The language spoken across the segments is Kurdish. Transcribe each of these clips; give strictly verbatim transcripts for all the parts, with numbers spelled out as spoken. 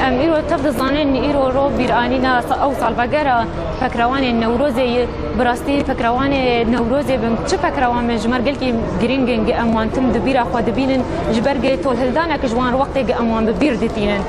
Em îro tev dizanin, îro ro bîranîna sa-, ew salvegera pekrewanên Newrozê ye. Bi rastî pekrewanê Newrozê bin, çi pekrewan bin, ji me gelkî giring in, ge em wan tim di bîra xwe dibînin, ji ber ge tolhildanek ji wan re wextê ge em wan bi bîr ditînin.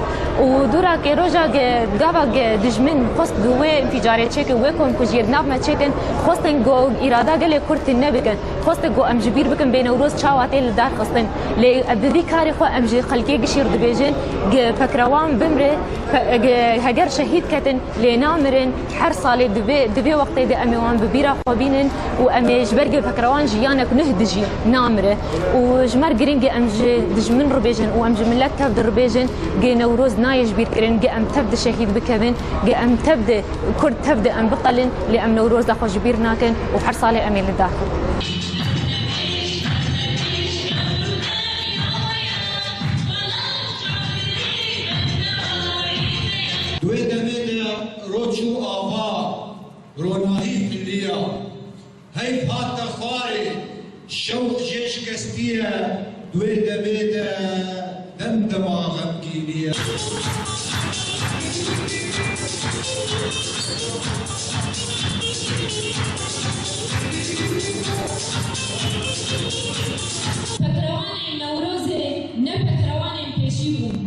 Û dûra ke roja ge gava ge dijmin xwest ge wê înficarê çêke, wê komkujiyê di nav me çêkin, xwestin go îrada gelê Kurd tune bikin. Xwestin ku em ji bîr bikin bê Newroz çawa tê li dar xistin. Lê bi vî karê xwe em ji xelkê gişî re dibêjin, ge pekrewan bimre, pe-, ge heger şehîd ketin, lê namirin, her salê di vê, di vê wextê de em ê wan bi bîra xwe bînin û em ê ji ber ge pekrewan jiyanek nuh dijî namire. Û ji me re giring e em ji dijmin re bêjin û em ji milet tev de re bêjin, ge Newroz nayê ji bîr kirin, ge em tev de şehîd bikevin, ge em tev de Kurd tev de em biqelin, lê em Newroza xwe ji bîr nakin û her salê em ê li dar xin. Di wê demê de ro çû ava, ronahî filiya. Heyv hate xwarê, şewq jê şikestî ye, di wê demê de dem dema xemgînî ye. Pekrewanên Newrozê ne pekrewanên pêşî bûn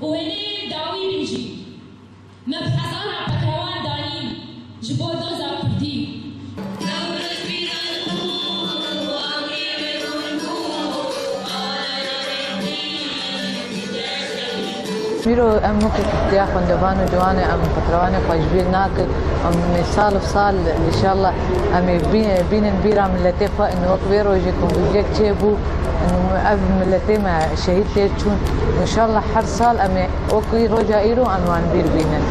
û wêneyên dawî bûn jî. Me bi hezaran pekrewan danîn ji bo doza Kurdî. Îro em wekî Kurdiya xwendevan û ciwan e, em pekrewanê xwe ji bîr nakin. Em ê sal bi sal înşallah em ê bî-, bînin bîra miletê xwe, in wek vê rojê ku bûjek çêbû, in ev miletê me şehîd tê çûn. Înşallah her sal em ê wekî roja îro em wan bîr bînin.